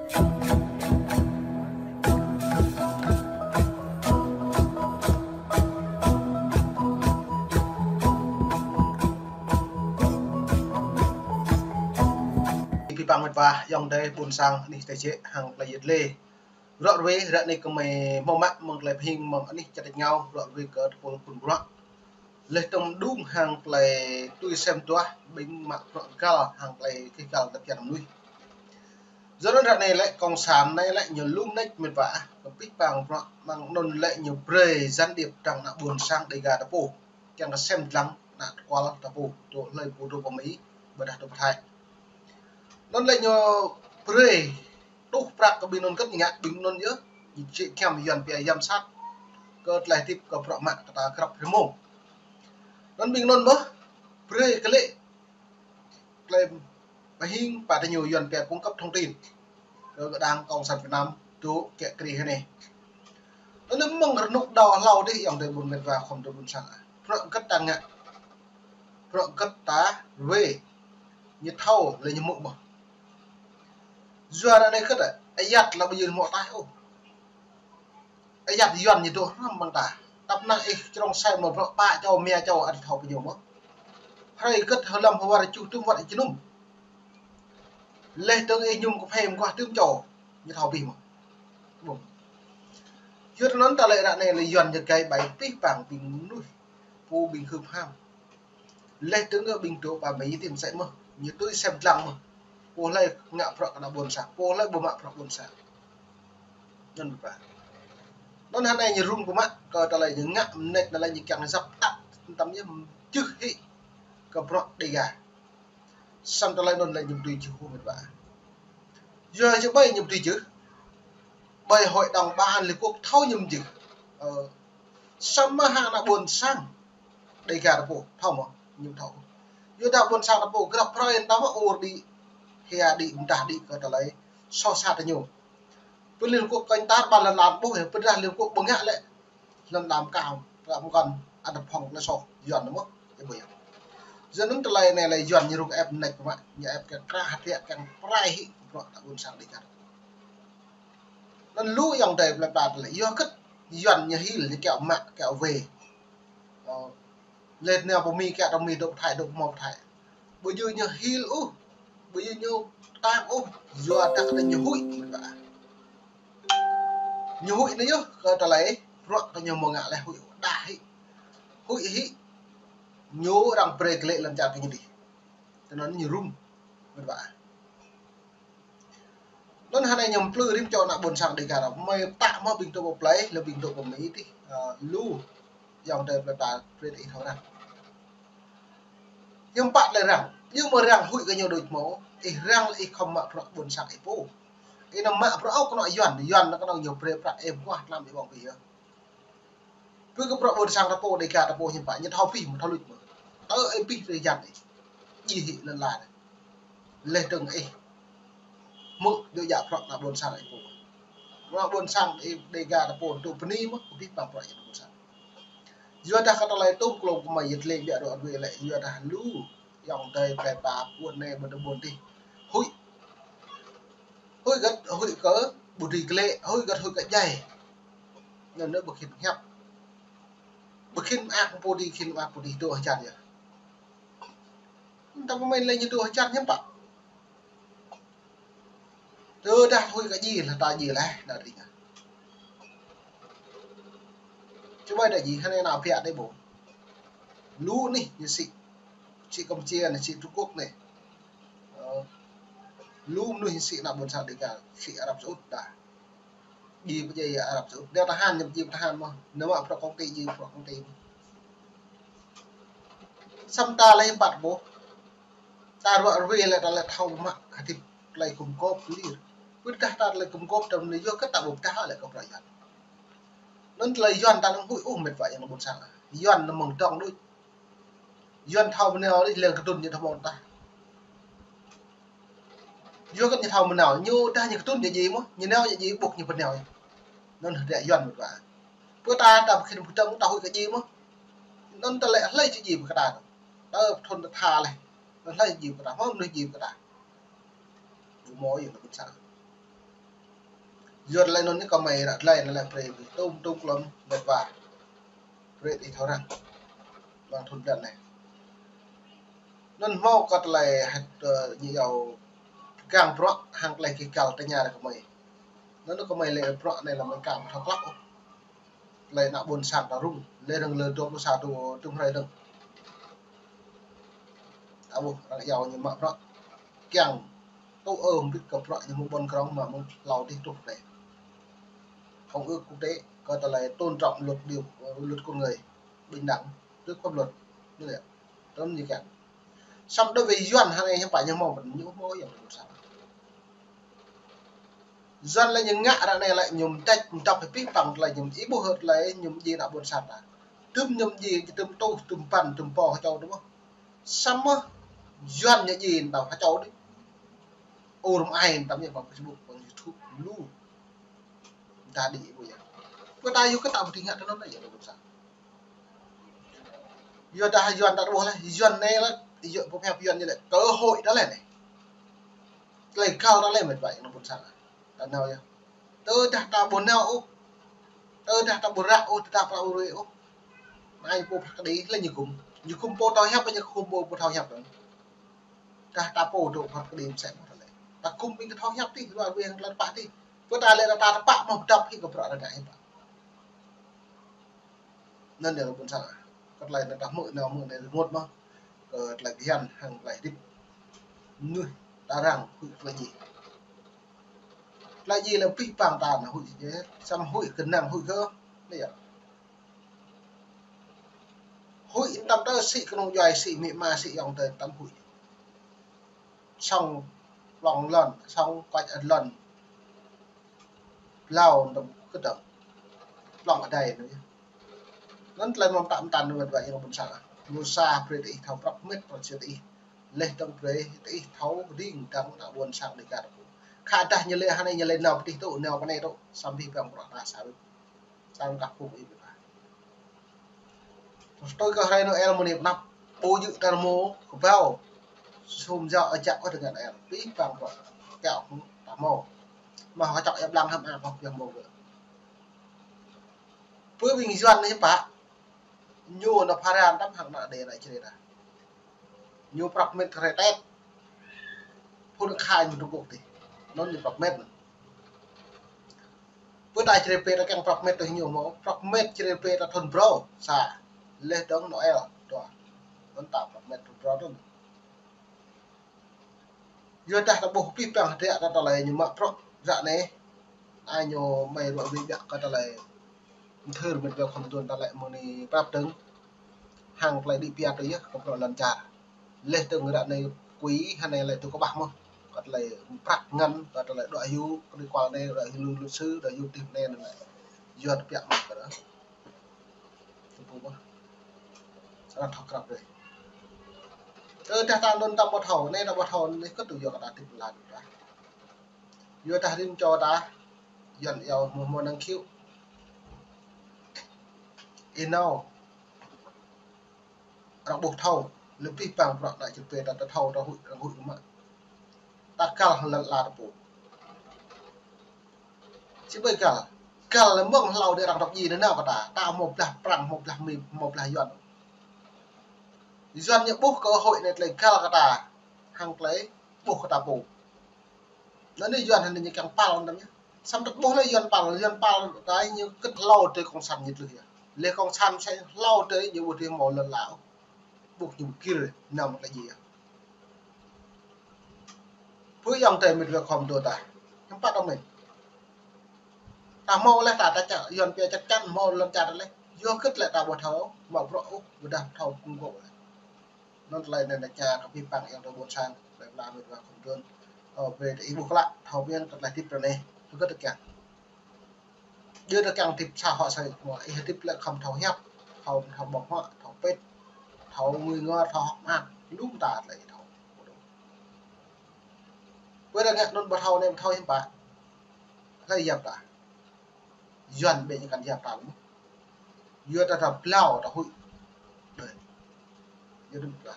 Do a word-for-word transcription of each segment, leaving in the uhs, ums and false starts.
Abih bang met wa ayŏng adơi ƀuôn sang anih tơjĕ hăng tơlơi yet lê. Ră ruai, ră anai kơmơi hmâo mă mơ̆ng tơlơi pơhing mơ̆ng anih čơtĕč ngao, ră ruai kơ tơpul phun bruă. Laih tơ̆m đung hăng tơlơi tui sem duah ƀing mă bruă găl hăng tơlơi kih găl tơbiă mơnuih. Yua anŭn ră anai lĕ cộng sản anai lĕ ñu lŏm nač met wa, kơ abih bang bruă mơ̆ng anŭn lĕ ñu brơi gián điệp dăng ană ƀuôn sang Đêga ta pô. Kiăng kơ sem dlăng ană tơkual ta pô, dŏ hlơi pô dŏ pơ Mi, ƀôdah dŏ pơ Thái. Anŭn lĕ ñu brơi tuh prăk kơ ƀing anŭn kơ̆t ngă ƀing anŭn yơh, ñu čih kiăm Yuan pia giám sát kơ tơlơi hơdip kơ bruă mă kơ ta grăp rơmông. Anŭn ƀing anŭn mơ̆ brơi kơ lĕ tơlơi pơhing pă tơ ñu Yuan pia cung cấp thông tin kơ đảng cộng sản Việt Nam dŏ kiă kriê hơnai. Anŭn mơ̆ng rơnŭk đao hlâo dih ayŏng adơi ƀuôn met wa khŏm adơi ƀuôn sang. Bruă hơgĕt ta ngă, bruă hơgĕt ta ruai, ñu thâo lĕ ñu hmư̆ mơ̆. Yua anai hơgĕt, ayăt lĕ ƀu djơ̆ hmư̆ taih ôh. Ayăt Yuan ñu dŏ hrŏm ƀing ta. Tăp năng ih črông sai mơ̆ bruă pă čô mia čô ăt thâo pơ ñu mơ̆. Hrơi hơgĕt hơlăm hơwar čuh tŭm wăt jơnum. Laih dơ̆ng ih ñum kơphê mơguah tŭm čô, ñu thâo abih mơ̆. Ƀuh. Yua anŭn tơlơi ră anai lĕ Yuan ñu gai ƀai abih bang ƀing mơnuih, pô ƀing hưp ham. Laih dơ̆ng ƀing dŏ pơ Mi tĭm sĕ mơ̆, ñu tui sem dlăng mơ̆. Pô hlơi ngă bruă kơ ană ƀuôn sang, pô hlơi ƀu mă bruă ƀuôn sang. Anŭn pă. Anŭn hơnai ñu rŭng pơmă kơ tơlơi ñu ngă mơneč anai lĕ ñu kiăng djăp tăp tăm ñu čih hĭ kơ bruă Đêga. Samơ̆ tơlơi anŭn lĕ ñu ƀu dưi čih ôh met wa. Yua či ƀai ñu ƀu dưi čih. Ƀai Hội đồng Bảo an Liên Quốc thâo ñu ƀu dưi. Ơ, samơ̆ hăng ană ƀuôn sang Đêga ta pô thâo mơ̆, ñu thâo. Yua dah ƀuôn sang ta pô grăp hrơi ta mơ̆ ur đĭ, hia đĭ, mơdah đĭ kơ tơlơi soh sat tơ ñu. Pơ Liên Quốc kơnh tar ƀar lŏn lam ƀuh, pơdah Liên Quốc ƀu ngă lĕ lŏn lam kơ, kơ mơkŏn, ăt phŏng tơlơi soh, Yuan mơ̆, ih ƀuh yơh. Yua anŭn tơlơi anai lĕ Yuan ñu rŭng ĕp mơneč pơmă, ñu ĕp kiăng krah hơtriă kiăng pơrai hĭ bruă ană ƀuôn sang Đêga. Anŭn lu ayŏng adơi plơi pla tơlơi. Yua hơgĕt Yuan ñu hil ñu kiaŏ mă kiaŏ wai. Ơ, laih nao pơ Mi kiaŏ dŏ Mi dŏ pơ Thái dŏ pơ mâo pơ Thái. Ƀu djơ̆ ñu hil ôh, ƀu djơ̆ ñu tang ôh, yua dah kơ ñu huĭ. Ñu huĭ anai yơh kơ tơlơi, bruă kơ ñu mơ̆ ngă lĕ huĭ đah hĭ. Huĭ hĭ. Ñu arăng brơi glaĭ lŏn čar kơ ñu dih. Tui anŭn ñu rŭng. Met wa. Anŭn hơnai ñu plư rĭm čô ană ƀuôn sang Đêga ta. Mơi pơtă mơ̆ ƀing dŏ pơ plơi, lĕ ƀing dŏ pơ Mi dih, ơ, lu ayŏng adơi plơi pla brơi ih thâo răng. Ñu pă lĕ răng, ñu mơ̆ răng huĭ kơ ñu đôč mơ̆, ih răng lĕ ih khŏm mă bruă ƀuôn sang ih pô. Ih anăm mă bruă ôh kơnơ̆ng Yuan, Yuan anŭn kơnơ̆ng ñu brơi prăk ih mơguah tlam ih ƀơ̆ng pih yơh. Pơ kơ bruă ƀuôn sang ta pô, Đêga ta pô hiư̆m pă, ñu thâo pih mơ̆ thâo luč mơ̆. Tơ ih pih tơ jăn ih. Djai hĭ lŏn la anai. Laih dơ̆ng ih hmư̆ djơ̆ djă bruă ană ƀuôn sang ih pô. Bruă ƀuôn sang ih Đêga ta pô tŭ bơni mơ̆, abih bang bruă ană ƀuôn sang. Yua dah kơ tơlơi tŭm klông kơmơi yet lê biă dŏ adui lĕ, yua dah lu ayŏng adơi plơi pla ƀuôn anai ƀuôn dih ƀuôn dih. Huĭ. Huĭ hơgĕt, huĭ kơ ƀu dưi glaĭ, huĭ hơgĕt, huĭ kơ djai. Anŭn anai ƀu khĭn hiăp. Ƀu khĭn mơak pô dih, khĭn mơak pô dih dŏ hơjan yơh. Tơdah pơmĭn lĕ ñu dŏ hơjan hiư̆m pă. Tơdah huĭ kơ djai lĕ ta djai lĕ, ană ƀing ta. Či ƀai ta djai, hơnai ană ƀiă anai ƀu. Lu anih ñu sĭ. Sĭ Campuchia anai, sĭ Trung Quốc anai. Ơ, lu mơnuih ñu sĭ ană ƀuôn sang Đêga, sĭ Arab Saudi ta. Djai pơ djai Arab Saudi. Nao tơhan ñu djai pơ tơhan mơ̆. Nao mă bruă công ty djai bruă công ty mơ̆. Samơ̆ ta lĕ hiư̆m pă ƀuh. Ta ruă ruai lĕ ta lĕ thâo mă hơdip tơlơi gum gôp lir. Pơdah ta tơlơi gum gôp ta mơ̆ yua kơ ta ƀu pơdah lĕ kơ bruă Yuan. Anŭn tơlơi Yuan ta anăm huĭ ôh met wa ayŏng ƀuôn sang. Yuan anăm mơ̆ng dŏng đôč. Yuan thâo mơnao đôč, leng kơtŭn ñu thâo mơ̆ng ta. Yua kơ ñu thâo mơnao, ñu dah ñu kơtŭn ñu djai mơ̆, ñu nao ñu djai ƀuh ñu pơnao. Anŭn hơdră Yuan met wa. Pơ ta ta ƀu khĭn pơdơ̆ng ta huĭ kơ djai mơ̆. Anŭn tơlơi hlơi či djai pơ kơ ta. Tơ thun ta tha leh. Anŭn hlơi djai pơ ta, hmâo mơnuih djai pơ ta. Ƀu hmâo yơh ană ƀuôn sang. Yua tơlơi anŭn anai kơmơi ră tơlơi anŭn lĕ brơi tum tum klom met wa. Brơi ih thâo răng. Lăng thun blan anai. Anŭn hmâo kơ tơlơi hăt, ơ, ñu yua pơgang bruă hăng tơlơi kơ kal tơña ră kơmơi. Anŭn kơmơi lĕ bruă anai lĕ mơi kang thâo klăk ôh. Tơlơi ană ƀôn sang ta rŭng, lĕ rơ̆ng lơ dua pluh sa dua tŭm hrơi dơ̆ng. Ta ƀuh arăng yua ñu mă bruă. Kiăng tŭ ơ hơbĭt kơ bruă ñu hmâo ƀôn krong mă mơ̆ng hlâo tih truh tơlơi. Công ước quốc tế kơ tơlơi tôn trọng luật điều, luật con người, bình đẳng trước pháp luật. Anŭn lĕ. Tơm ñu kiăng. Samơ̆ đối với Yuan hă anai hiư̆m pă ñu hmâo, ñu hmâo yua ƀôn sang. Yuan lĕ ñu ngă ră anai lĕ ñu mơdăč mơdŏp hĭ pih păng tơlơi ñu ih ƀuh hơt lĕ ñu djai ană ƀôn sang ta. Tơm ñu djai, tơm tuh, tơm păn, tơm pô hơčâo tơm ƀuh. Samơ̆ Yuan ñu djai tơm hơčâo đih. Ur mă ai tơm ñu păng Facebook, păng YouTube, lu. Ta đĭ ƀu yơh. Pơ ta yua kơ ta ƀu thâo ngă tơnŭn yơh ƀôn sang. Yua dah Yuan ta ƀuh lĕ, Yuan anai lĕ, yua ƀu pơhiăp Yuan ñu lĕ, cơ hội ta lĕ anai. Tơlơi kal ta lĕ met wa ană ƀôn sang. Ta nao yơh. Tơdah ta ƀu nao ôh. Tơdah ta ƀu ră ôh, tơdah ta ƀu rui ôh. Anai pô phat kơđi lĕ ñu gum. Ñu gum pô thâo hiăp, ñu gum pô ƀu thâo hiăp anŭn. Tơdah ta pô dŏ phat kơđi mơsĕ mơ̆ ta lĕ. Ta gum ƀing kơ thâo hiăp tih, luar biang tơlơi pă tih. Pơ ta lĕ ta tơpă mơ̆ pơdŏp hĭ kơ bruă ta ngă hiư̆m pă. Anŭn yơh ƀôn sang. Kơ tơlơi anŭn ta hmư̆ nao hmư̆ anai rơngot mơ̆. Kơ tơlơi bơyan hăng tơlơi hơdip. Mơnuih ta răng huĭ tơlơi djai. Tơlơi djai lĕ pih păng ta anŭn huĭ djai. Samơ̆ huĭ kơnang huĭ kơ. Anai yơh. Huĭ tăm tơ sĭ kơnung djuai, sĭ amĭ ama, sĭ ayŏng adơi tăm huĭ. Sŏng plŏng lŏn, sŏng koč ăt lŏn. Blâo tăm kơdŏng. Plŏng adai anŭn yơh. Anŭn tơlơi mơ̆ng ta mơ̆ng ta anŭn met wa ană ƀôn sang. Ñu sa brơi tơ ih thâo prăp met prăp sĭt ih. Leh tơ̆ng brơi tơ ih thâo kơđing dăng ană ƀôn sang Dega ta pô. Khă dah ñu lĕ hơnai ñu lĕ nao pơ tih tŭ, nao pơ anai tŭ. Samơ̆ pih păng bruă ta sa. Sang kah phung ih ƀu ta. Tui kơ hrơi Noel mơ̆ng anai pơ anăp, ƀu djơ̆ ta rơmô kơƀâo. Sum jao ơ jak ôh tơngan Noel. Pih păng bruă. Kiăo hmư̆ ta hmâo. Mă hơčŏk ia blang hăm a pơh piah hmâo gơ̆. Pơ ƀing Yuan anai pă. Ñu ană pha ran tăm hăng ană đe ană čre ta. Ñu prăp met kơ hrơi Tết. Phun kha ñu Trung Quốc tih. Anŭn ñu prăp met anŭn. Pơ ta čre pê ta kiăng prăp met tơ ñu mơ̆. Prăp met čre pê ta thun brâo. Sa. Leh dơ̆ng Noel. Dua. Anŭn ta prăp met thun brâo anŭn. Yua dah ta ƀuh pih păng hơdră ta tơlơi ñu mă bruă ră anai. Ai ñu mơi ruă wĭ biă kơ tơlơi. Mthưr met wa khŏm tuan ta lĕ mơ̆ng anai prăp dơ̆ng. Hăng tơlơi đĭ pia tơ yơh kơ bruă lŏn čar. Leh dơ̆ng ră anai kui hơnai lĕ tŭ kơƀah mơ̆n. Kơ tơlơi prăp ngăn, kơ tơlơi dŏ hyu, kơ tơlơi kual anai, dŏ hyu luật sư, dŏ hyu tih anai anŭn lĕ. Yua tơbiă mơ̆n kơ ră. Tơpă mơ̆n. Sơnăn thâo krăp dih. Tơdah ta anŭn ta ƀu thâo, anai ta ƀu thâo, anai kơ tŭ yua kơ ta tĭp lan ta. Yua dah rĭm čô ta, Yuan yua hmâo hmâo năng khiu. Ih nao. Arăng ƀuh thâo, lĕ pih păng bruă ană čre pê ta, ta thâo, ta huĭ, arăng huĭ mă. Ta kal hăng lăn ala ta pô. Či ƀai kal. Kal lĕ mơ̆ng hlâo đe arăng rŏk djai nao kơ ta. Ta hmâo blah Prăng, hmâo blah Mi, hmâo blah Yuan. Yuan ñu ƀuh kơ hơi anai tơlơi kal kơ ta. Hăng tơlơi ƀuh kơ ta pô. Anŭn anai Yuan hơnai ñu kiăng păl anŭn yơh. Samơ̆ ta ƀuh lĕ Yuan păl, Yuan păl ta ñu kơ̆t hlâo tơ cộng sản ñu tơlơi yơh. Lĕ cộng sản mơsĕ hlâo tơ ñu ƀu tơ hmâo lăn ala ôh. Ƀuh ñu kir nao mă tơlơi djai yơh. Pơ ayŏng adơi met wa khŏm dŏ ta. Hiư̆m pă ta met. Ta hmâo lĕ ta, ta čă, Yuan pia chắc chắn hmâo lŏn čar lĕ. Yua kơ lĕ ta ƀu thâo, mă bruă ôh, ƀu dah thâo kơnơ̆ng gŏ lĕ. Anŭn tơlơi anai ta čă kơ pih păng ayŏng adơi ƀôn sang, tơlơi pơla met wa khŏm tuan. Ơ, brơi tơ ih ƀuh klă, thâo biang kơ tơlơi tĭp ră anai. Tơ kơ tơkiăng. Djơ̆ tơkiăng tĭp sa hŏ sa hmua, ih tĭp lĕ khŏm thâo hiăp, khŏm thâo ƀơ̆ng huă, thâo pĭt, thâo ngui ngor, thâo hŏk mơak, lŭm ta tơlơi thâo. Pơ ta ngă anŭn ƀu thâo anai ƀu thâo hiư̆m pă. Hlơi yap ta. Yuan ƀĕ ñu kăn yap ta lĕ mơ̆n. Yua ta ta blâo ta huĭ. Đơi. Yua ta blâo.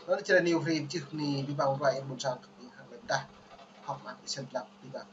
Anŭn čre New Free čih ni ƀing ƀăng ruai ƀôn sang kơ ƀing hăng lĕ dah. Hŏk mơak ƀing sĕn lăp ƀing ƀăng.